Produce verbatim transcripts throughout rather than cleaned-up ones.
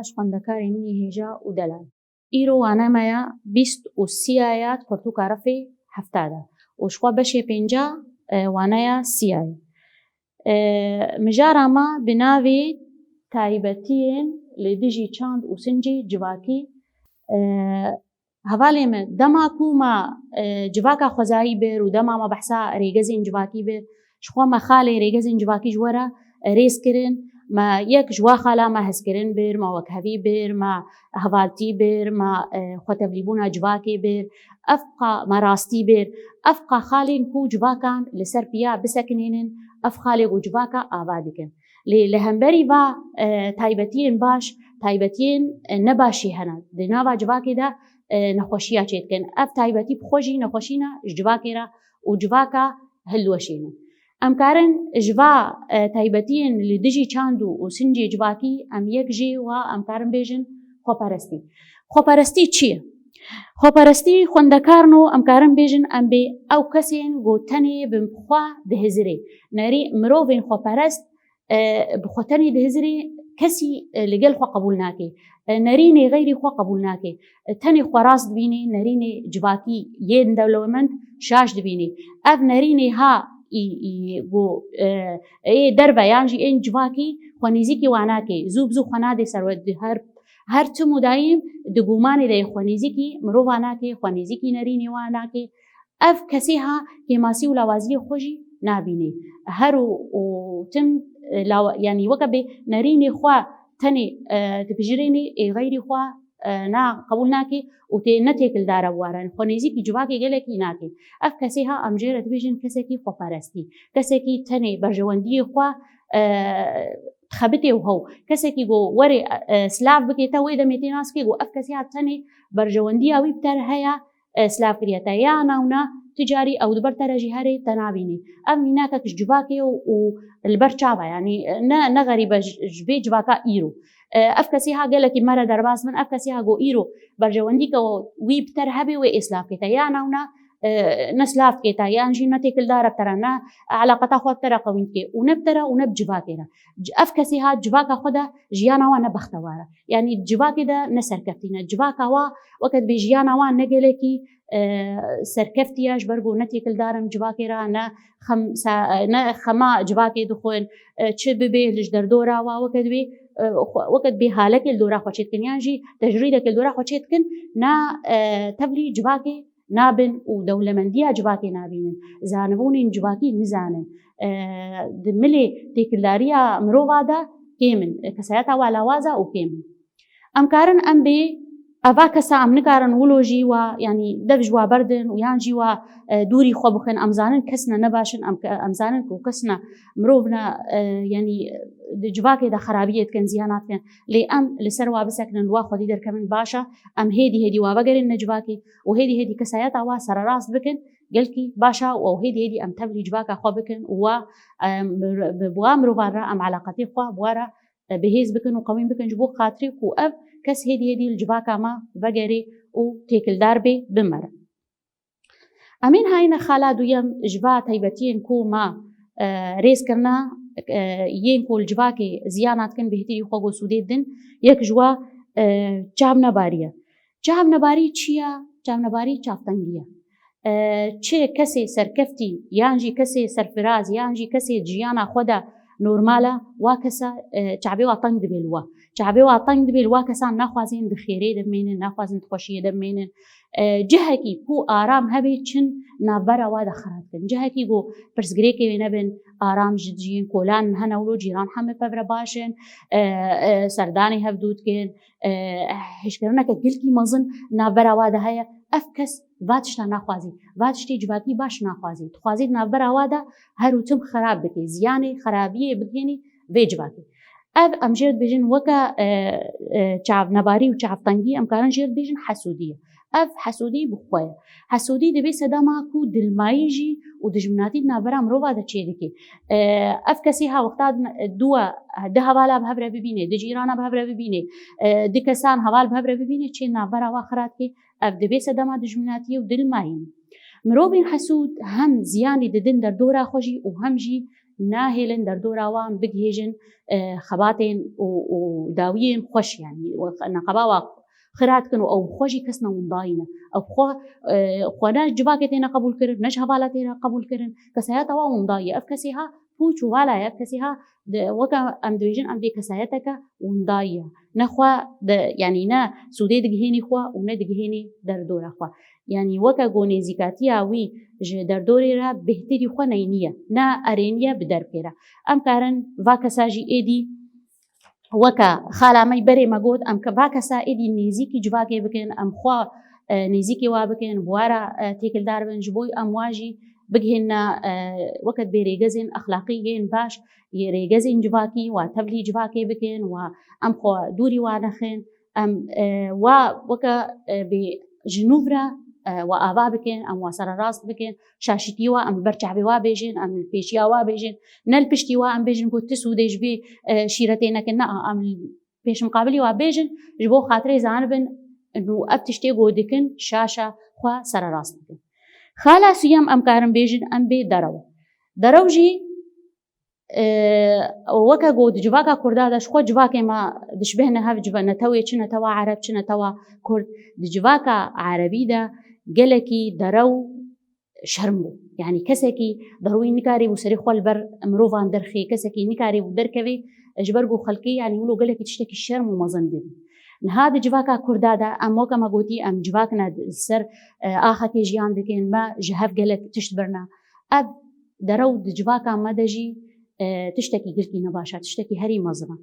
Ji xwendekarê min ê hêja û delal. Îro wane me ya bîst û sî ya di pirtûka refê hefta de û ji xwe beşê pênca, e, waneya sî ya ye. E, mijara me bi navê Taybetiyên li dijî çand û sincê civakî, e, Hevalê min, dema ku me, e, civaka xwezayî bir û dema me behsa rêgezên civakî bir, ji xwe me xalê rêgezên civakî ji we re, e, rêz kirin, me yek ji wa xala me hezkirin bir, me wekhevî bir, me hevaltî bir, me, e, xwetevlîbûna civakê bir, evqa me rastî bir, evqa xalên ku civakan li ser piya bisekinênin, ev xalê ku civaka ava dikin. Lê li hemberî va, e, taybetiyên baş, taybetiyên, e, nebaşî hene. Di nava civakê de, e, nexweşiya çêdikin. Ev taybetî bi xwe jî nexweşî ne ji civakê re û civaka hildiweşînin. Em karin ji va, e, taybetiyên li dijî çand û, û sincê civakî em yek jê wa em karin bêjin xweperestî. Xweperestî çi ye? Xweperestî xwendekarin û em karin bêjin em bê ew kesên ku tenê bi xwe dihizirê. Nerî mirovên xweperest, e, bi xwe tenê dihizirê, kesî, e, li gel xwe qebûl nake. E, nerînê xeyrî xwe qebûl nake. E, tenê xwe rast dibînê, nerînê civakî yên dewlemend şaş dibînê. Ev nerînê ha î, î, ku, e, ê derve yan jî ên civakî xwe nêzîkî wa nake. Zû bi zû xwe nadê ser we. Di her, her tim û dayîm di gumanê de yê xwe nêzîkî mirova nake, xwe nêzîkî nerînê wa nake. Ev kesê ha kêmasî û lawaziyê xwe jî nabînê. Her û, û tim, e, lawa-, yanî weke bê nerînê xwe tenê, e, dibijirênê, ê xeyrî xwe, e, na qebûl nake û tê ne têkildar e bi we re. Xwe nêzîkî civakê gelekî nake. Ev kesê ha em jê re dibêjin kesekî xweperestî. Kesekî tenê berjewendiyê xwe, e, dixebitê û hew. Kesekî ku werê, e, silav bike te, wê demê tê nas bike ku ev kesê ha tenê berjewendiya wî bi te re heye, e, silav kiriye te. Ya na û na tu carî ew di ber te re jî herê te nabînî. Ev mînakek ji civakê ye û, û li ber çav e, yanî, e, ne, ne xerîb e ji, ji vê civaka îro. E, ev kesê ha gelekî me re derbas bin, ev kesê ha ku îro berjewendî ke wî bi te re hebe wê ê silav kê te. Ya na û na, e, ne silav dikê te, yan jî ne têkildar e bi te re, ne eleqeta xwe bi te re qewîn dikê û ne bi te re û ne bi civakê re. C-, ev kesê ha civaka xwe de jiyana wan ne bextewar e. Yanî civakê de ne serkeftî ne. Civaka wa weke dibê jiyana wan ne gelekî, e, serkeftî ye, ji ber ku ne têkildar in civakê re, ne xem-, se-, ne xema civakê dixwin, e, çi bibe li ji derdora wa weke dibê, e, xwe-, weke dibê halekê li dora xwe çêdikin, yan jî tecrîdekê li dora xwe çêdikin, na, e, tevlî civakê nabin û dewlemendiya civakê nabînin. Zanibûnên civakî nizanin. E, di milê têkildariya mirova de kêm in. E, kesayeta wa lawaz e û kêm in. Em karin em bê eva kesa em nikarin wilo jî wa, yanî dev ji wa berdin û yan jî wa, e, dûrî xwe bixin. Em zanin kes ne nebaş in, em ke-, em zanin ku kes ne mirov ne, e, yanî di civakê de xerabiyê dikin, ziyana dikin. Lê em li ser wa bisekinin, wa xwedî derkevin baş e. Em hêdî hêdî wa vegerên ne civakê û hêdî hêdî kesayeta wa sererast bikin, gelkî baş e û hêdî hêdî em tevlî civaka xwe bikin û wa, em, bi, bi wa mirovan re em eleqetê xwe bi wa re, e, bihêz bikin û qewîn bikin ji bo xatirê ku ev kes hêdî hêdî li civaka me vegerê û têkildar bê, bimere. Em ên hayîne xala duyem ji va taybetiyên ku me, e, rêz kirine, e, yên ku li civakê ziyana dikin, bêhtirî xwe ku sûdê didin, yek ji wa, e, çavnebarî ye. Çavnebarî çi ye? Çavnebarî çavtengî ye. E, çi kesê serkeftî yan jî kesê serfiraz yan jî kesê di jiyana xwe de normal e, wa kesa, e, çavê wa teng dibe li wa. Çavê wa teng dibe li wa kesan naxwazin di xêrê de bimênin, naxwazin di xweşiyê de bimênin. E, cihekî ku aram hebe çin navbera wa de xera dikin. Cihekî ku pirsgirêkê wê nebin, aram ji dijîn kolan hene wilo cîran heme pevre baş in, e, e, serdanê hevdû dikin, e, hişkirineke gelkî mezin navbera wa de heye. Ev kes va tişta naxwazî. Va tiştê civakî baş naxwazî. Dixwazî di navbera wa de her û tim xerab bike, ziyanê xerabiyê bigihînî vê civakê. Ev em jê dibêjin weke, e, e, çavnebarî û çavtengî, em karin jê dibêjin hesûdî ye. Ev hesûdî bi xwe ye. Hesûdî dibê sedema ku dilmayî jî û dijminatî di navbera mirova de çêdike. E, ev kesî ha wexta du, du hevala bi hev re bibîne, du cîrana bi hev re bibîne, e, du kesan heval bi hev re bibîne, çê navbera wa xira dike. Ev dibê sedema dijminatiyê û dilmayî. Mirovên hesûd hem ziyanî didin derdora xwe jî û hem jî, nahêlin derdora wan bigihêjin, e, xebatên û, û dawiyên xweş, yanî, neqeba wa xira dikin û ew bi xwe jî kes ne windayî ne. Ew bi xwe, e, xwe ne civakê têne qebûl kirin, ne ji hevala têne qebûl kirin. Kesayeta wa windayî ye. Ev kesê ha pûç û vala ye. Ev kesê ha, weke em dibêjin, em dê kesayeteke windayî ye. Ne xwe, yanî ne sûdê digihênî xwe û ne digihênî derdora xwe. Yanî weke ku nêzîkatiya wî ji derdorê re bêhtirî xwe neyniye, ne erêniye bi derkê re. Em karin va kesa jî êdî weke xala me berê me got, em va kesa êdî nêzîkî civakê bikin, em xwe, e, nêzîkê wa bikin, bi wa re, e, têkildar bin, ji bo em wa jî bigihêne, e, weke dibê rêgezên exlaqî yên baş, yê rêgezên civakî, wa tevlî civakê bikin, wa em xwe dûrî wa nexin, em, e, wa weke, e, bê ji nû re, e, wa ava bikin, em wa sererast bikin, şaşîtî wa em ber çavê wa bêjin, em li pêşiya wa bêjin, ne li piştî wa em bêjin ku ti sûdê ji vê, e, şîretê nekin, ne, em li pêşmiqabilî wa bêjin, ji bo xatirê zanibin û ev tiştê ku dikin şaşa xwe sererast bikin. Xala suyem em karin bêjin, em bê derew. Derew jî, e, weke ku di civaka Kurda de, ji xwe civakê me dişbihne hev civa, netew ê, çi netewa Ereb, çi netewa Kurd, di civaka Erebî de gelekî derew şerm bû. Yanî kesekî derwîn nikarîbû serê xwe li ber mirovan derxê, kesekî nikarîbû derkevê, ji ber ku xelkê, yanî wilo gelekî tiştekî şerm û mezin didî. Niha di civaka Kurda de em, weke me gotî, em civak ne li ser, e, axekê jiyan dikin, me ji hev gelek tişt birna. Ev derew di civaka me de jî, e, tiştekî girkî nebaş e, tiştekî herî mezin e.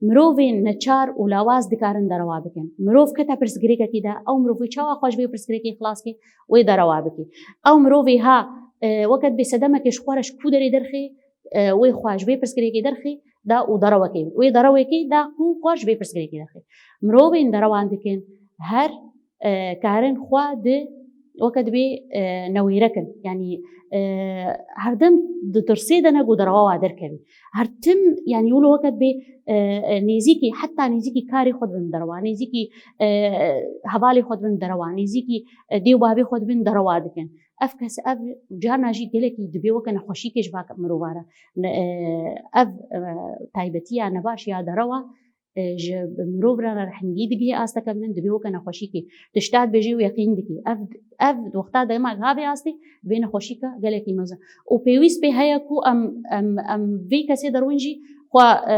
Mirovên neçar û lawaz dikarin derewa bikin. Mirov kete pirsgirêkekî de, ew mirovê çawa xwe ji vê pirsgirêkê xilas kê, wê derewa bikê. Ew mirovê ha, e, weke dibê sedemekê ji xwe re ji ku derê derxê, e, wê xwe ji vê pirsgirêkê derxê da û derewekê, wê derewekê da ku xwe ji vê pirsgirêkê derxê. Mirovên derewan dikin, her, e, karin xwe di, weke dibê, e, newêrekin. Yanî, e, her dem di tirsê de ne ku derewa wa derkevî. Her tim, yanî wilo weke dibê, e, e, nêzîkî, heta nêzîkî karê xwe dibin derewa, nêzîkî, e, hevalê xwe dibin derewa, nêzîkî, e, dê û bavê xwe dibin derewa dikin. Ev kes, ev carna jî gelekî dibê weke nexweşîkê ji vak mirova re. Ne, e, ev, e, taybetiya nebaş ya derewa, e, ji mirov re rehmî digihê asteke bilind, dibê weke nexweşîkê. Tişta dibêjê û yeqîn dikê. Ev, ev wexta dema gavê astê, dibê nexweşîka gelekî mezin. Û pêwîst pê heye ku em, em, em vê kesê derûn jî xwe, e,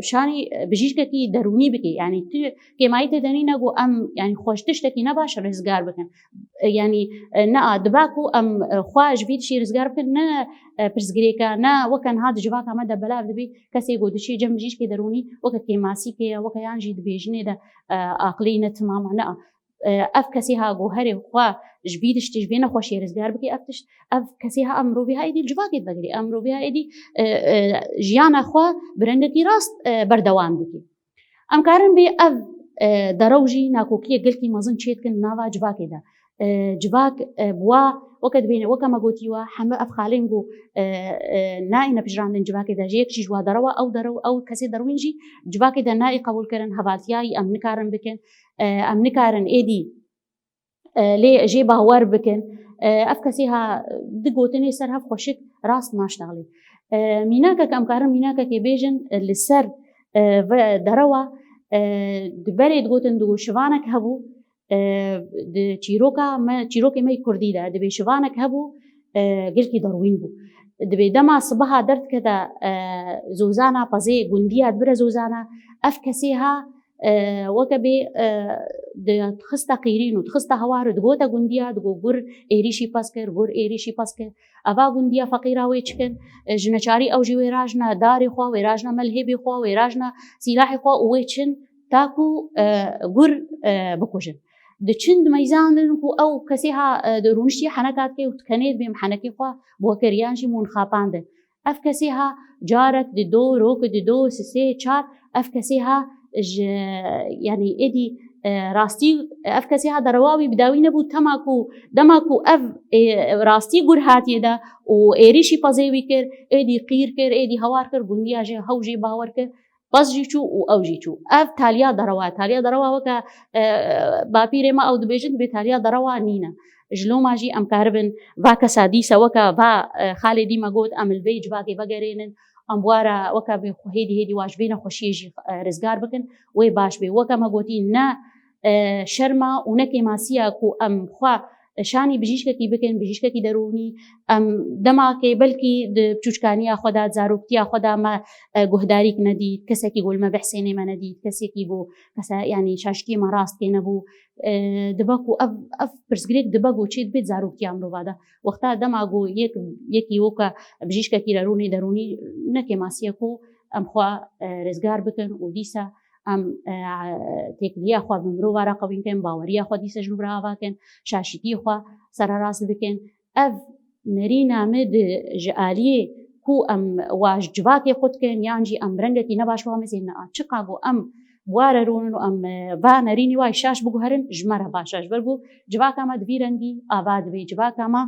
şanî bijîşkekî derûnî bikê. Yanî tu kêmayî tê de nîne ku em, yanî xwe ji tiştekî nebaş rizgar bikin. E, yanî, e, ne a, diba ku em, e, xwe ji vî tiştî rizgar bikin, ne, e, pirsgirêke, ne weke niha di civaka me de belav dibî, kesê ku diçî cem bijîşkê derûnî, weke kêmasîkê ye, weke yan jî di bêjinê de, e, aqilî ne timam e, ne a. E, ev kesê ha ku herê xwe ji vî tiştî, ji vê nexweşiyê rizgar bikî, ev tişt, ev kesê ha, ev mirovê ha êdî li civakê vegirî, ev mirovê ha êdî, e, e, jiyana xwe bi rengekî rast, e, berdewam dikî. Em karin bê ev, e, derew jî nakokiyek gelkî mezin çêdikin nava civakê de. E, civak, e, bi wa, weke dibêne, weke me gotî we, heme ev xalên ku, e, e, nayêne pijirandin civakê de, ji yek jî ji wa derewa, ew derew, ew kesê derwîn jî civakê de nayê qebûlkirin, hevaltiyayî em nikarin bikin, e, em nikarin êdî, e, lê jê bawer bikin. E, ev kesê ha di gotinê ser hev xweşik rast naştexlê. E, mînakek em karin mînakekê bêjin, e, li ser, e, ve derewa, e, di berê digotin digo şivanek hebû, e, di çîroka me, çîrokê me yê kurdî de dibê şivanek hebû, e, gelkî derwîn bû. Dibê dema sibeha derdikete, e, zozana, pezê gundiya dibire zozana, ev kesê ha, e, weke bê, e, dixiste qîrîn û dixiste hewar û digote gundiya, digo gur êrîşî pez kir, gur êrîşî pez kir. Eva gundiya feqîra wê çikin, e, ji neçarî ew jî wê rajne darê xwe, wê rajne melhêbê xwe, wê rajne sîlahê xwe û wê çin ta ku, e, gur, e, bikujin. Diçin dimeyzandin ku ew kesê ha, e, di rûniştî heneka dike û dikenê dibê mihenekê xwe bi we kir yan jî mûn xapandin. Ev kesê ha carek dido, rok dido, sisê, çar, ev kesê ha ji, yanî êdî, e, rastî, ev kesê ha derewa wî bi dawî nebû, tema ku, dema ku ev, e, rastî gur hatiye de û êrîşî pezê wî kir, êdî qîr kir, êdî hewar kir, gundiya jê hew jê bawer kir. Bes jî çû û ew jî çû. Ev taliya derewa ye. Taliya derewa weke, e, bapîrê me ew dibêjin, dibê taliya derewa nîne. Ji loma jî em karibin va kesa dîse weke va, e, xalê dî me got, em li vê civakê vegerênin, em bi wa re weke bê xwe hêdî hêdî wa ji vê nexweşiyê jî, e, rizgar bikin, wê baş bê. Weke me gotî, ne, e, şerm e û ne kêmasî ye ku em xwe şanî bijîşkekî bikin, bijîşkekî derûnî. Em demakê belkî di piçûçkaniya xwe de, di zaroktiya xwe de me, e, guhdarîk nedît, kesekî ku li me bihsênê me nedît, kesekî ku kese-, yanî şaştiyê me rast tê nebû. E, dibe ku ev, ev pirsgirêk dibe ku çê dibê di zaroktiya mirova de. Wexta dema ku yek, yekî weke bijîşkekî derûnî, derûnî ne kêmasî ye ku em xwe, e, rizgar bikin û dîsa em, e, têkiliya xwe bi mirova re qewîn kin, baweriya xwe dîsa ji nû re ava kin, şaşîtiyê xwe sererast bikin. Ev nerîna me di ji aliyê ku em wa ji civakê qut kin yan jî em bi rengekî ne baş wa mêzên ne a. Çiqa ku em bi wa re rûnin û em, e, va nerînî wa şaş biguherin, ji me re baş e. Ji ber ku civaka me di vî rengî ava dibe. Civaka me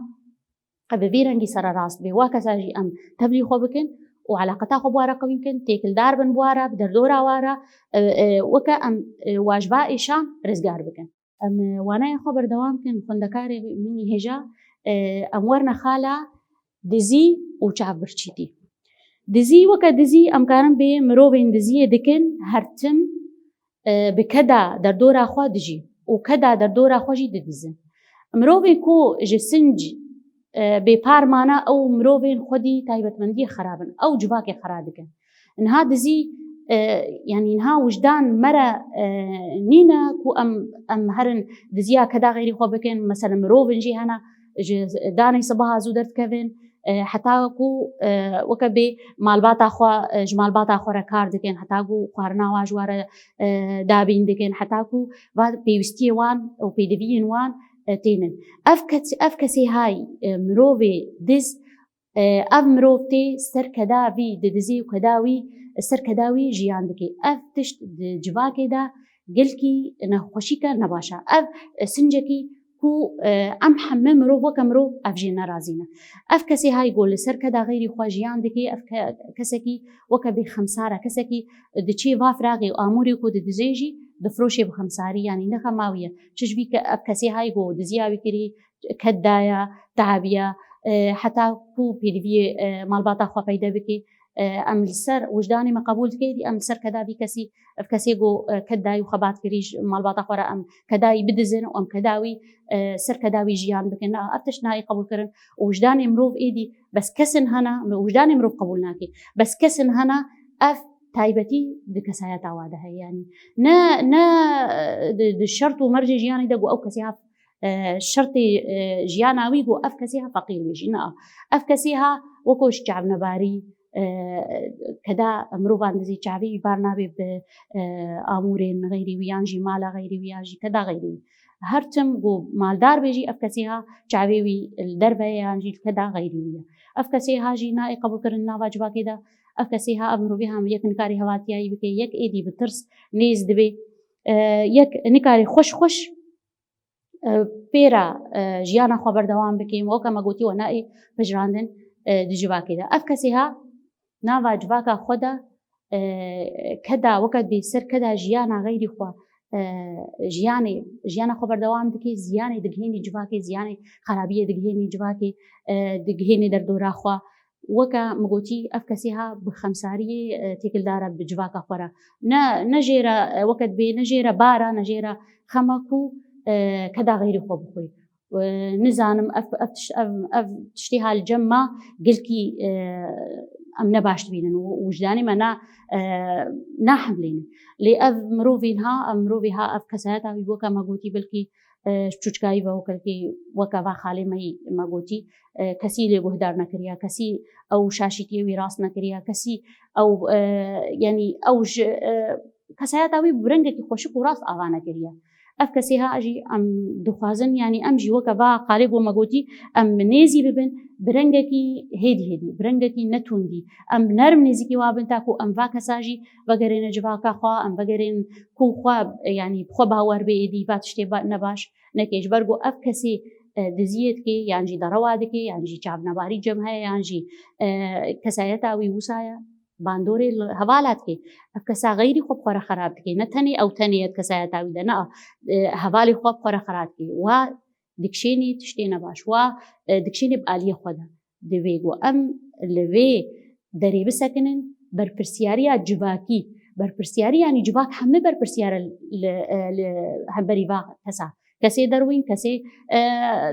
bi vî rengî sererast bê. Wa kesa jî em tevlî xwe bikin û eleqeta xwe bi wa re qewîn kin, têkildar bin bi wa re, bi derdora wa re, e, e, weke em, e, wa ji va êşan rizgar bikin. Em, e, waneyê xwe berdewam kin, xwendekarê min î hêja, e, em werine xala dizî û çavbirçîtî. Dizî weke dizî em karin bê mirovên diziyê dikin, her tim, e, bi keda derdora xwe dijî û keda derdora xwe jî didizin. Mirovên ku ji sinc, e, bêpar mane, ew mirovên xwedî taybetmendiyê xera bin, ew civakê xera dikin. Niha dizî, e, yanî niha wijdan me re, e, nîne ku em, em herin diziya keda xeyrî xwe bikin. Mesela mirovên jî hene ji danê sibaha zû derdikevin, e, heta ku, e, weke bê malbata xwe, e, ji malbata xwe re kar dikin, heta ku xwarina wan ji wan re, e, dabîn dikin, heta ku va pêwîstiyê wan û pêdiviyên wan, e, tênin. Ev kes-, ev kesê hay, e, mirovê diz, e, ev mirov tê ser keda vî didizê û keda wî, ser keda wî jiyan dike. Ev tişt di civakê de gelkî nexweşîke nebaş e. Ev, e, sincekî ku, e, em heme mirov weke mirov ev jê nerazî ne. Ev kesê hay ku li ser keda xeyrî xwe jiyan dike, ev ke-, kesekî weke bêxemsar e, kesekî diçê va firaxê û amûrê ku didizê jî difiroşê bi xemsarî, yanî ne xema wî ye. Çi ji vî ke-, ev kesê hay ku diziya wî kirî, ked daye, teabiye, e, heta ku pêdiviyê, e, malbata xwe peyde bike. E, em li ser wijdanê me qebûl dike, êdî em li ser keda vî kesî, ev kesê ku, e, ked dayî û xebat kirî ji malbata xwe re em kedayî bidizin û em keda wî, e, ser keda wî jiyan bikin. Na, ev tişt nayê qebûlkirin û wijdanê mirov êdî bes kesin hene, wijdanê mirov qebûl nake. Bes kesin hene ev taybetî di kesayeta wa de heye. Yanî ne, ne, e, di, di şert û mercê jiyanê de ku ew kesê ha e, şertê, e, jiyana wî ku ev kesê ha feqîr bê jî. Na, ev kesê ha weko ji çavnebarî, e, keda mirovan dizî çavê wî bar nabe bi, e, amûrên xeyrî wî yan jî mala xeyrî wî yan jî keda xeyrî wî. Her tim ku maldar bê jî ev kesê ha çavê wî li derve ye yan jî li keda xeyrî wî ye. Ev kesê ha jî nayê qebûlkirin nava civakê de. Ev kesê ha ev mirovê ha yek nikarê hevatiyayî bike, yek êdî bi tirs nêz dibe, e, yek nikarê xweş xweş e, pê re, e, jiyana xwe berdewam bike, weke me gotî we nayê pejirandin, e, di civakê de. Ev kesê ha nava civaka xwe de, e, keda weke dibê ser keda jiyana xeyrî xwe, e, jiyanê, jiyana xwe berdewam dike, ziyanê digihênî civakê, ziyanê xerabiyê digihênî civakê, e, digihênî derdora xwe. Weke min gotî, ev kesê ha bi xemsariyê, e, têkildar e bi civaka xwe re. Ne, ne jê re, e, weke dibê, ne jê re bar e, ne jê re xem e ku, e, keda xeyrî xwe bixwe. E, nizanim ev, ev tiş-, ev, ev tiştê ha li cem me gelkî, e, em ne baş dibînin û wijdanê me na, e, nahemlênin. Lê ev mirovên ha, ev mirovê ha, ev kesayeta wî weke me gotî belkî e, ji çûçkayî ve wekekî weke va xalê me yî me gotî, e, kesî lê guhdar nekiriye, kesî ew şaşîtiyê wî rast nekiriye, kesî ew, e, yanî ew ji, e, kesayeta wî bi rengekî xweşik û rast ava nekiriye. Ev kesê ha jî em dixwazin, yanî em jî weke va xalê ku me gotî, em bi nêzî bibin, bi rengekî hêdî hêdî, bi rengekî ne tundî. Em bi nerm nêzîkî wa bin ta ku em va kesa jî vegerêne civaka xwe, em vegerên ku xwe, yanî bi xwe bawer bê, êdî va tiştê ba-, ne baş neke. Ji ber ku ev kesê, e, diziyê dike, yan jî derewa dike, yan jî çavnebarî cem heye, yan jî, e, kesayeta wî wisa ye. bandorê li hevala dike. Ev kesa xeyrî xwe bi xwe re xerab dike. Ne tenê ew tenê ye di kesayeta wî de, ne, e, hevalê xwe bi xwe re xerab dike. Wa dikişênî tiştê nebaş. Wa, e, dikişênê bi aliyê xwe de. Divê ku em li vê derê bisekinin, berpirsiyariya civakî, berpirsiyarî, yanî civak hemî berpirsiyar e li, e, li hemberî va kesa. Kesê derwîn, kesê, e,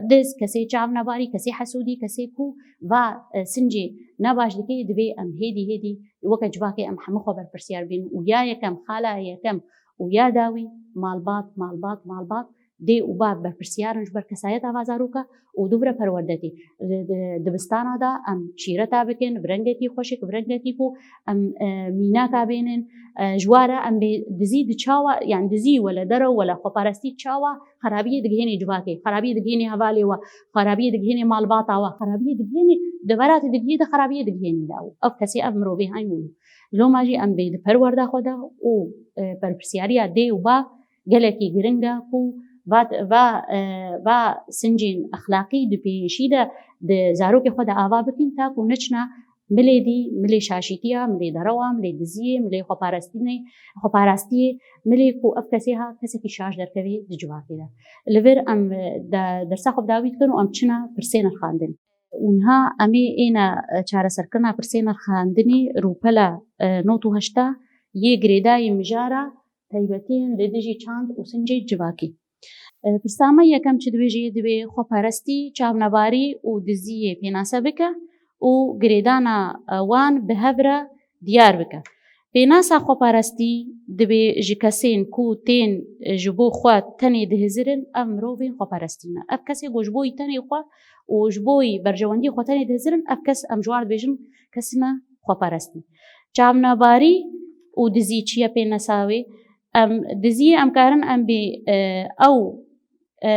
diz, kesê çavnebarî, kesê hesûdî, kesê ku va, e, sincê nebaş dike, divê em hêdî hêdî weke civakê em hemû xwe berpirsiyar bînin û ya yekem, xala yekem û ya dawî malbat, malbat, malbat, dê û bav berpirsiyar in ji ber kesayeta va zaroka û dûv re perwerde tê. Di, di dibistana de em şîreta bikin, bi rengekî xweşik, bi rengekî ku em, e, mînaka bênin, e, ji wa re em bê dizî di çawa, yani dizî wele derew wele xweparastî çawa xerabiyê digihênê civakê, xerabiyê digihênê hevalê we, xerabiyê digihênê malbata we, xerabiyê digihênê di veratê digihê de xerabiyê digihênê de ew. Ev kesê ev mirovê heyn û loma jî em bê di perwerda xwe de û, e, berpirsiyariya dê û bav gelekî giring e ku va, va, e, va sincên exlaqî di pêşî de di zarokê xwe de ava bikin, ta ku neçine milê dî, milê şaşîtiya, milê derewa, milê diziyê, milê xweparastînê, xweparastiyê, milê ku ev kesê ha kesekî şaş derkevê di civakê de. Li vir em, e, de, dersa xwe bi dawî dikin û em çine pirsê nirxandin. Û niha em ê êne, e, çareserkirina pirsê nirxandinê rûpela, e, nod û heşta yê girêdayî mijara taybetiyên li dijî çand û sincê civakî. E, pirsa me yekem çi dibêje? Divê xweparastî, çavnebarî û diziyê pênase bike û girêdana, e, wan bi hev re diyar bike. Pênasa xweparastî divê ji kesên ku tên, e, ji bo xwe tenê dihizirin, ev mirovên xweparastî ne. Ev kesê ku ji bo yî tenê xwe û ji bo yî berjewendiyê xwe tenê dihizirin, ev kes em ji wan re dibêjin kesine xweparastî. Çavnebarî û dizî çi ye pênasa wê? Em diziyê em karin em bê, e, ew, e,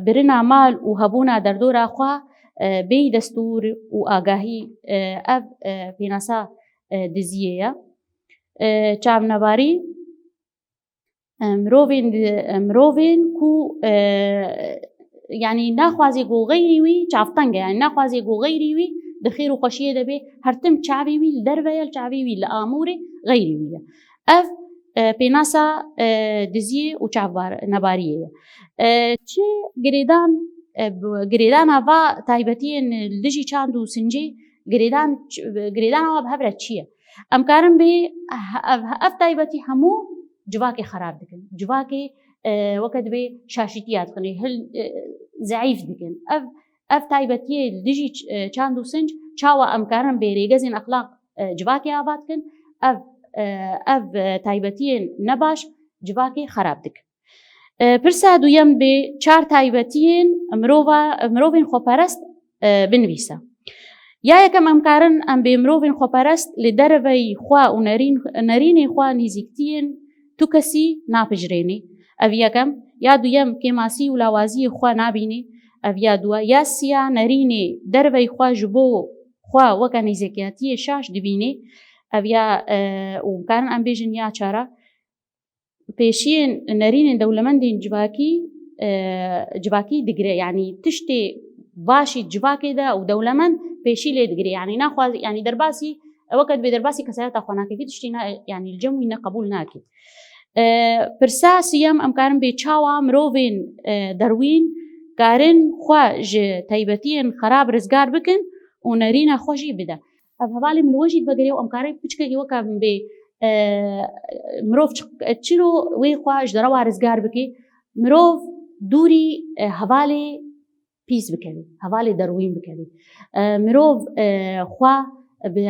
birina mal û hebûna derdora xwe, e, bêyî destûr û agahî, e, ev, e, pênasa, e, diziyê ye. E, çavnebarî, e, mirovên di-, e, mirovên ku, e, yanî naxwazê ku xeyrî wî çavteng e, yanî naxwazê ku xeyrî wî di xêr û xweşiyê de bê, her tim çavê wî li derve ye, li çavê wî li amûrê xeyrî wî ye. Ev, e, pênasa, e, diziyê û çavbar-, nebariyê ye. E, çi girêdan, e, bi-, girêdana va taybetiyên li dijî çand û sincê girêdan ç-, girêdana wa bi hev re çi ye? Em karin bê ev, ev taybetî hemû civakê xerab dikin. Civakê, e, weke dibê şaşîtiya dixin, hil, e, zeîf dikin. Ev, ev taybetiyê li dijî ç-, e, çand û sinc çawa em karin bê rêgezên exlaq, e, civakê ava dikin? Ev, e, ev, e, taybetiyên nebaş civakê xerab dikin. E, pirsa duyem bê çar taybetiyên mirova, mirovên xweperest, e, binivîse. Ya yekem em karin em bê mirovên xweperest li derveyî xwe û nerîn-, nerînê xwe nîzîktiyên tu kesî napijrênê. Ev yekem. Ya duyem kêmasî û lawaziyê xwe nabînê. Ev ya duwa. Ya siya nerînê derveyî xwe ji bo xwe weke nêzîkiyatiyê şaş dibînê. Ev ya, e, û em karin em bêjin ya çara. Pêşiyên nerînên dewlemendên civakî, e, civakî digire, yanî tiştê başî civakê de û dewlemend pêşî lê digire. Yanî naxwaz-, yanî derbasî, weke dibê derbasî kesayeta xwe nake, vî tiştî na-, yanî li cem wî ne qebûl nake. E, pirsa siyem, em karin bê çawa mirovên, e, derwîn karin xwe ji taybetiyên xerab rizgar bikin û nerîna xwe jî bide. Ev hevalê min li we jî divegerê û em karin piçkekî weke min bê, e, mirov çi-, çilo wê xwe ji derewa rizgar bike. Mirov dûrî, e, hevalê pîs bikeve, hevalê derwîn bikeve. E, mirov, e, xwe bi,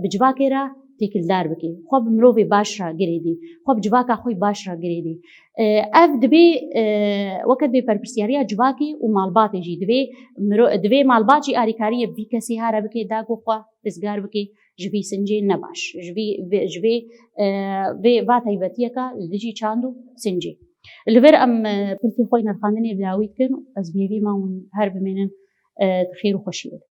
bi civakê re têkildar bike, xwe bi mirovê baş re girêdî, xwe bi civaka xwe baş re girêdî. E, ev dibê, e, weke dibê berpirsiyariya civakê û malbatê jî dibê miro-, divê malbat jî alîkariyê vî kesê ha re bike, da ku xwe rizgar bike ji vî sincê nebaş, ji vî, vê, ji vê, e, vê va taybetiyeke li dijî çand û sincê. Li vir em, e, pirsê xwe yê nirxandinê bi dawî dikin. Ez bi hêvî me hûn her bimênin, e, di xêr û xweşiyê de.